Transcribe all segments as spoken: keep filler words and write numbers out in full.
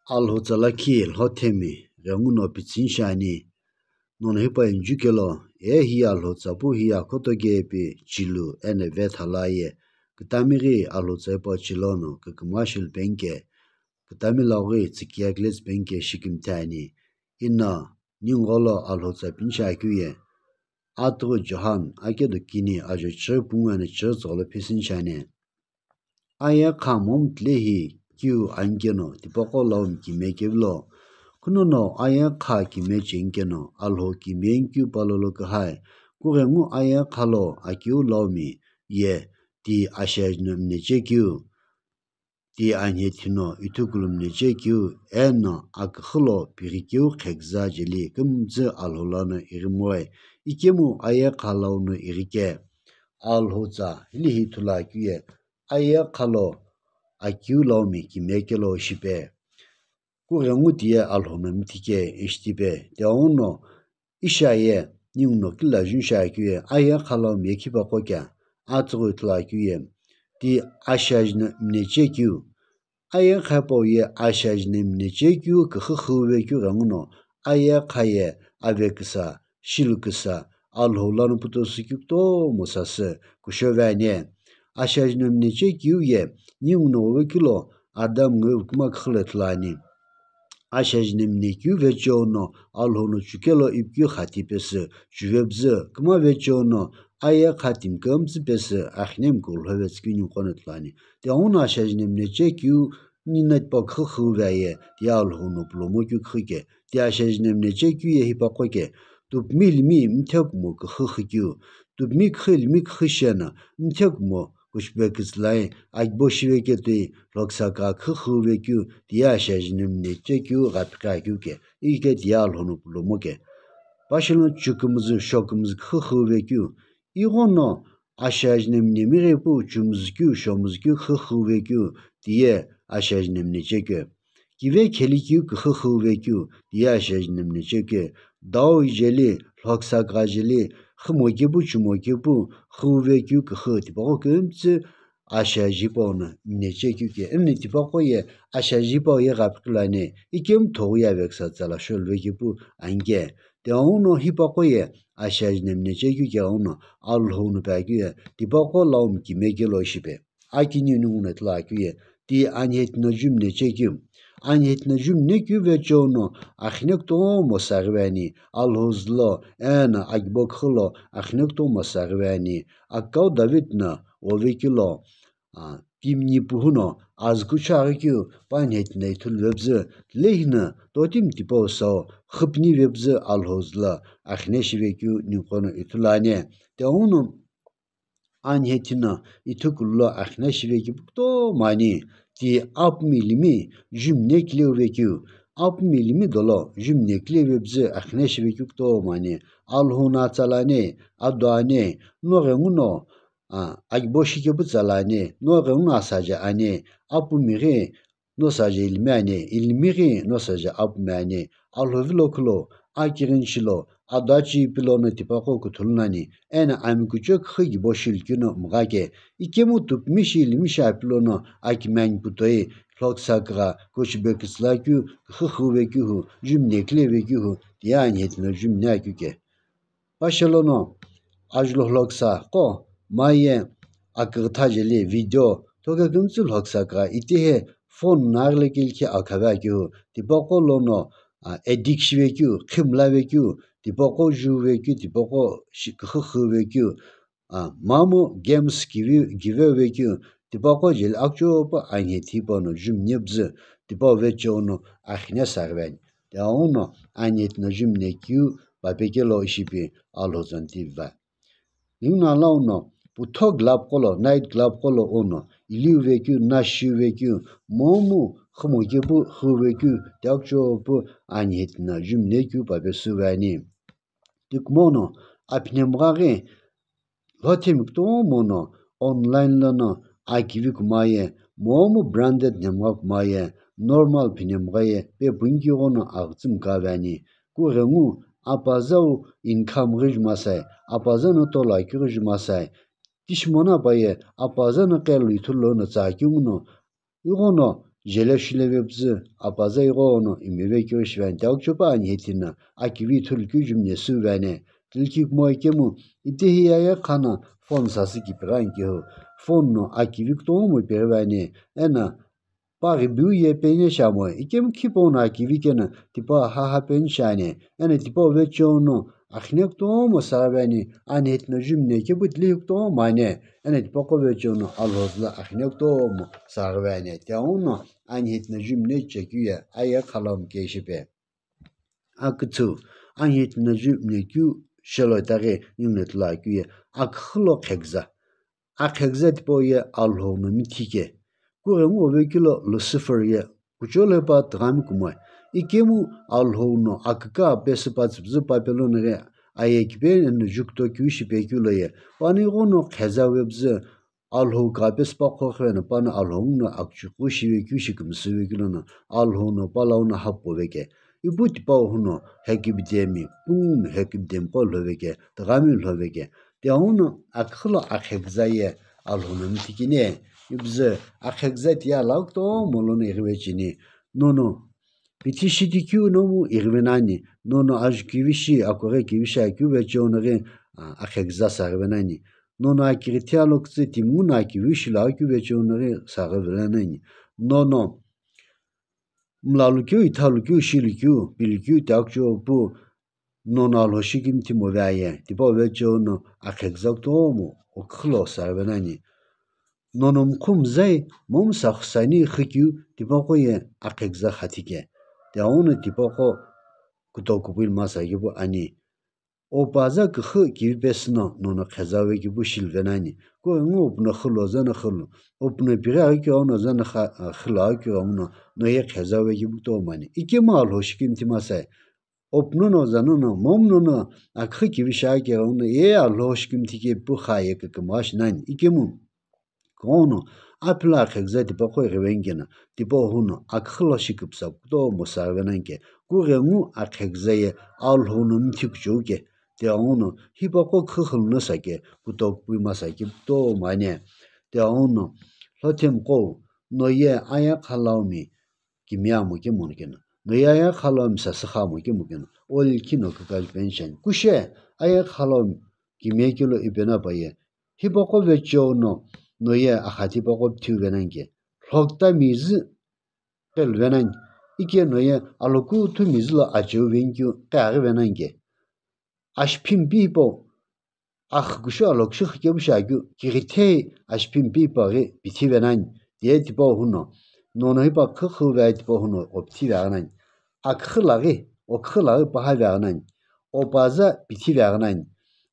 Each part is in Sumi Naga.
Alhou tsa lakhi lhothemi ghenguno pitsüni shiani. Nono hipau injukelo, e hiya Alhou tsa pu hiya khutokepi chilu eno vetha la ye, kütami ghi Alhou tsa hipau chilono kükümgha shilu penike, kütami lau ghi tsükiye kile tsü penike shikimthi ani. Ino ningu gholo Alhou tsa pini shiakeu ye, atughu Johan akedo kini ajo chighi pungu eno chighi tsügholo phisüni shiani. Aye kha momu tilehi kiu ani keno tipaqo laumi kime kevilo. Kunono aye kha kime cheni keno Alhou kime keu palolo kühai, kughengu aye kha lo akiu laumi ye ti ashiajino mine chekeu, ti anhethino ithukulu mine chekeu, eno aküxü lo pighikeu kheküza jeli kümtsü Alhou lono ighimoe, ikemu aye kha launo ighike. Alhou tsa hilihi ithulu akeu ye, aye kha lo akiu laumi kime kelo shipe. Kughengu tiye Alhou no mithike ishi tipe, tighenguno ishi aye ninguno kile juni shiakeu ye, aye kha laumi ye khipaqo kea, atughu ithulu akeu ye, ti ashiajino mine chekeu. Aye kha hipau ye ashiajino mine chekeu küxü xüuve keu ghenguno, aye kha ye ave küsa, shilu küsa, Alhou lono putosu keu kutomo sasü kushove ani. Ashiajino mine chekeu ye ninguno ove keu lo Adam ngo Eve küma küxü lo ithulu ani. Ashiajino mine keu vecheo no Alhou no chukelo ipi keu xati pesü, chuve püzü, küma vecheo no aye kha timi kümtsü pesü, axinemi kulhove tsü keu ninguqo no ithulu ani. Tighenguno ashiajino mine chekeu nino tipau küxü xüuve aye, ti Alhou no pulomo keu küxü ke, ti ashiajino mine chekeu ye hipaqo ke, tupumi limi mthe kumo küxü xükeu, tupumi küxü limi küxü sheno, mthe kumo kuchube kütsülai, akibo shive ketoi, lhoksa kha küxü xüuve keu, tiye ashiajino mine chekeu ghapiqhi akeu ke, ike tiye Alhou no pulomo ke. Pashilono chukümüzü, shokümüzü küxü xüuve keu, ighono ashiajino mine mighi pu, chumüzü keu, shomüzü keu küxü xüuve keu, tiye ashiajino mine chekeu. Kive kheli keu küxü xüuve keu, tiye ashiajino mine chekeu. Dau ijeli, lhoksa kha jeli, xümo kepu, chumo kepu, xüuve keu küxü, tipaqo kümtsü ashiaji hipau no mine chekeu ke. Emni tipaqo ye ashiaji hipau ye ghapiqhilo ani, ikemu thoghi ye ave küsa tsa la sholuve kepu ani ke. Tighenguno hipaqo ye ashiajino mine chekeu ke ghenguno, Alhou no pi akeu ye, tipaqo laumi kime kelo shipe. Akini ninguno ithulu akeu ye, ti anhethino jumine chekeu. Anhethino jumine keu vecheo no axine kutomo saghive ani, Alhou zülo, eno akibo küxü lo axine kutomo saghive ani. Akau David no ove keu lo, a, pimni puhu no azü kuchou aghi keu, panhethino ithuluve püzü, tilehi no totimi tipau sou, xüpünive püzü Alhou zülo axine shive keu ninguqo no ithulu ani. Tighenguno anhethino ithukulu lo axine shive keu pu kutomo ani, ti apumi limi jumine kileuve keu, apumi limi dolo jumine kileuve püzü axine shive keu kutomo ani, Alhou no atsa lo ani, ado ani, no ghenguno, a, akibo shikepu tsa lo ani, no ghenguno asaje ani, apumi ghi no saje ilimi ani, ilimi ghi no saje apumi ani, Alhou vilo khulo, akighini shilo, ado achi pilo no tipaqo kuthulu nani, eno ami kuchou küxü kibo shilu keu no mgha ke, ikemu tupumi shi ilimi shi apilo no akimi ani putoi, lhoksa kha, kuchube kütsüla keu, küxü xüuve keu hu, jumine kileuve keu hu, tiye anhethino jumine akeu ke. Pashilono, ajulhou lhoksa qo, maye akügütha jeli video, thoke kümtsü lhoksa kha itihe phone no aghile kilikhi akhave akeu, tipaqo lono, a, addict shive keu, khimlave keu, tipaqo juve keu, tipaqo shi-, küxü xüve keu, a, mamu games kivi-, giveuve keu, tipaqo jeli akuchou pu anhethi hipau no jumine püzü, tipau vecheo no axine saghive ani. Tighenguno anhethino jumine keu pape kelo ishi pi Alhou tsa no tivi va. Ninguno alauno, putho club qo lo, night club qo lo uno, iliuve keu, nashiuve keu, momu xümo kepu xüuve keu, ti akuchou pu anhethino jumine keu pape süve ani. Tikumono, aphinhemgha ghi, lhothemi kutomo no, online lono akivi kumaye, momu branded nhemgha kumaye, normal phinhemgha ye, pe punikeu ghono aghütsü mkave ani. Kughengu, apaza wu income ghi jumasae, apaza no tolo akeu ghi jumasae, tishimono apaye, apaza no qelo ithulu lono tsa akeu nguno, ighono jele shileve püzü, apaza ighono imeve keu shive ani, tiakuchopa anihethi no akivi ithulu keu jumne süve ani. Tilki kumo ikemu, itehi aye khana phone sasü kipighi ani kehu, phone no akivi kutomo ipeghive ani, eno pa ghibiu ye peni shiamo, ikemu khipau no akivi keno tipa haha peni shiani, eno tipau vecheo no akhine kutomo saghive ani, anihethi no jumne kepu tilihi kutomo ani, eno tipaqo vecheo no Alhou zülo akhine kutomo saghive ani, tiaono anihethi no jumne chekeu ye aye khalaomi ke shipe. Aküthü, anihethi no jumne keu shelo itaghi ninguno tulu akeu ye, aküxü lo akheküza. Akheküza tipau ye Alhou no mithi ke. Kughengu ovekilo Lucifer ye kuchou lo pa tüghami kumoe. Ikemu Alhou no aküka pesü pa tsüpüzü pa pelo no ghi aye kipe eno jukuto keu shipe keu lo ye, pani ighono kheza wepüzü Alhou ka pesü pa khokhe no pano Alhou no akuchukeu shive keu shi kümsüve keu lono Alhou no palau no hapuveke. Ipu tipau huno hekibidemi, pungu hekibidemi qo lhove ke, tüghami lhove ke. Tiaono aküxü lo akheküza ye Alhou no mithi kini, ipüzü akheküza tiye alhou kutomo lono ighive cheni. Nono pithi shidi keu nomu ighive nani, nono ajukivi shi, akughi kivi shi akeu vecheo no ghi, a, akheküza saghive nani. Nono akighi thi alokütsü timi nguno akivi shilo akeu vecheo no ghi saghive nani. Nono mla lukeu, itha lukeu, shi lukeu, pi lukeu, tiakuchou pu, nono Alhou shikimthi move aye, tipau vecheo no akheküza kutomo oküxü lo saghive nani. Nono mkhu mzai, momu sakhusani xükeu, tipaqo ye akheküza khathi ke. Tiaono tipaqo kutoku pui masa kepu ani. Opa za küxü kivi pesü no nono kheza weke pu shilve nani. Kughengu opuno xülo zano xülo. Opuno pighi aghi keu no zano xa-, a, xülo aghi keu no, no ye kheza weke pu kutomo ani. Ikemu Alhou shikimthi masai. Opuno no zano no, momu nono aküxü kivi shi aghi keu no, ye Alhou shikimthi ke pu kha ye kükümgha shi nani. Ikemu Kughengu no, aphila akheküza tipaqo ighive ani keno, tipau huno aküxü lo shiküpüsa kutomo saghive nani ke, kughengu akheküza ye Alhou no mithi kuchou ke, tiaono hipaqo küxü xülu no sa ke, kutoku pui masa ke kutomo ani. Tiaono, lhothemi qo, no ye aye khalaomi kimiye amo kemu no keno, no ye aye khalaomi sasü kha amo kemu keno, o likhi no kükaji peni shiani. Kushe, aye khalaomi kimiye kelo ipi no pa ye, hipaqo vecheo no, no ye axathi hipaqo pithiuve nani ke, lhokta mizü qeluve nani, ike no ye alokuthu mizü lo acheuve ani keu qe aghive nani ke. Ashiphimpi hipau, axü kusho alokusho xü kepu shi akeu, kighithei ashiphimpi hipau ghi pithive nani, tiye tipau huno, nono hipau küxü ve tipau huno o pithive aghi nani. Aküxü laghi, oküxü laghi paha ve aghi nani. Opa za pithive aghi nani.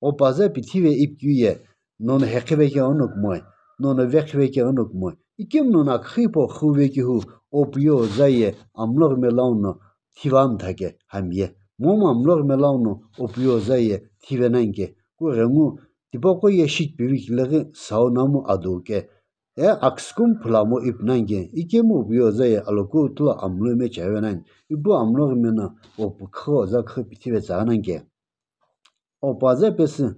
Opa za pithive ipi keu ye, nono heqhive keghi no kumoe, nono veqhive keghi no kumoe. Ikemu nono aküxü hipau xüve kehu, opu ye oza ye amloghi me launo thive amtha ke hami ye. Momu amloghi me launo opu ye oza ye thive nani ke. Kughengu tipaqo ye shitpivi kileghi sau namu ado ke. E aküsükümu phulamo ipi nani ke. Ikemu opu ye oza ye alokuthu lo amlo me chave nani. Ipu amloghi me no opu küxü oza küxü pithive tsaghi nani ke. Opa za pesü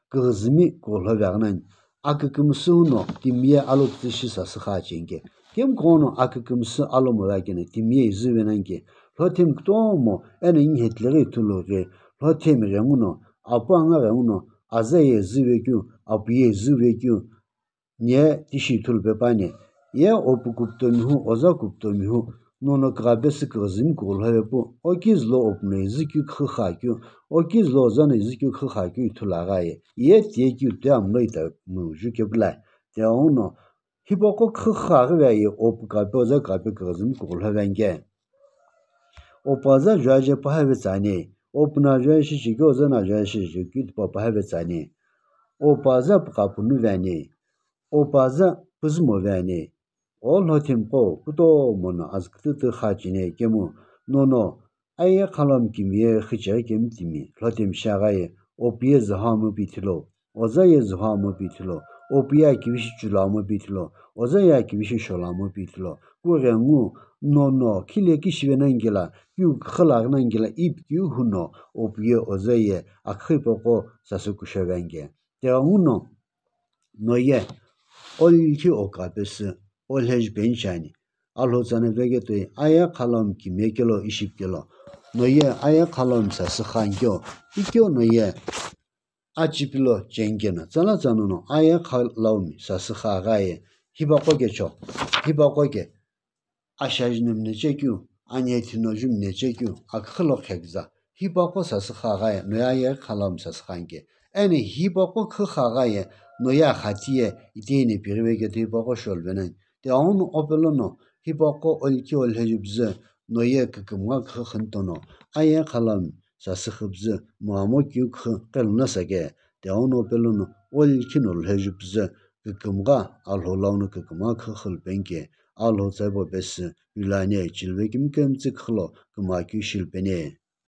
küghüzümi kughulo ve aghi nani. Akükümsü huno timi ye alokütsü shi sasü kha cheni ke. Kemu kughengu no akükümsü alomo ve akeno timi ye izüve nani ke. Lhothemi kutomo eno inihethi leghi ithulu ghi, lhothemi ghenguno, apu anga ghenguno, aza ye izüve keu, apu ye izüve keu, Nye tishi ithulu pe püani, ye opu kuputomihu, oza kuputomihu, nono kugha pesü küghüzümi kughulo ve pu, okizu lo opu no izükeu küxü xakeu, okizu lo oza no izükeu küxü xakeu ithulu aghi aye, ye tiye keu tue amlo ita muju kepu la, tiye uno, hipaqo küxü xaghi ve aye opu kugha pe oza kugha pe küghüzümi kughulo ve ani ke. Opu aza juaje paha ve tsüani, opu no juaje shi chekeu oza no juaje shi chekeu tipau paha ve tsüani. Opu aza püqa punu ve ani, opu aza püzümo ve ani. O lhothemiqo kutomo no azü kütütü xacheni kemu, nono aye khalomi kimiye xücheghi kemi timi lhothemi shi aghi aye, opu ye zühau mopu ithulu. Oza ye zühau mopu ithulu, opu ye akivishi chulu mopu ithulu, oza ye akivishi sholu mopu ithulu, kughengu nono khile kishive nani kela, kiu küxü laghi nani kela, ipi keu huno opu ye oza ye aküxü hipaqo sasü kushou ve ani ke. Tighenguno no ye, o likhi o kugha pesü, o lheju peni shiani, Alhou tsana veketoi aye khalaomi kimiye kelo ishi phe kelo, noye aye khalaomi sasü kha ankeu, ikeu noye achi pilo cheni keno tsala tsanono aye khalaomi sasü kha aghaye, hipaqo kecho, hipaqo ke ashaji no mine chekeu, aniye thino ju mine chekeu, aküxü lo kheküza, hipaqo sasü kha aghaye, noye aye khalaomi sasü kha anke, eno hipaqo khü kha aghaye, noye axati ye itine pighive keto hipaqo sholuve nani. Tighenguno ope lono hipaqo olkhi olhejupüzü noye kükümgha khü khüntono, aye khalaomi sasü khüpüzü muamo keu khü qeluno sake, tighenguno ope lono olkhi no olhejupüzü kükümgha Alhou launo kükümgha khü khülupeni ke, Alhou tsaibo pesü rilani, chilive kimiye kümtsü khülo küma keu shilupeni.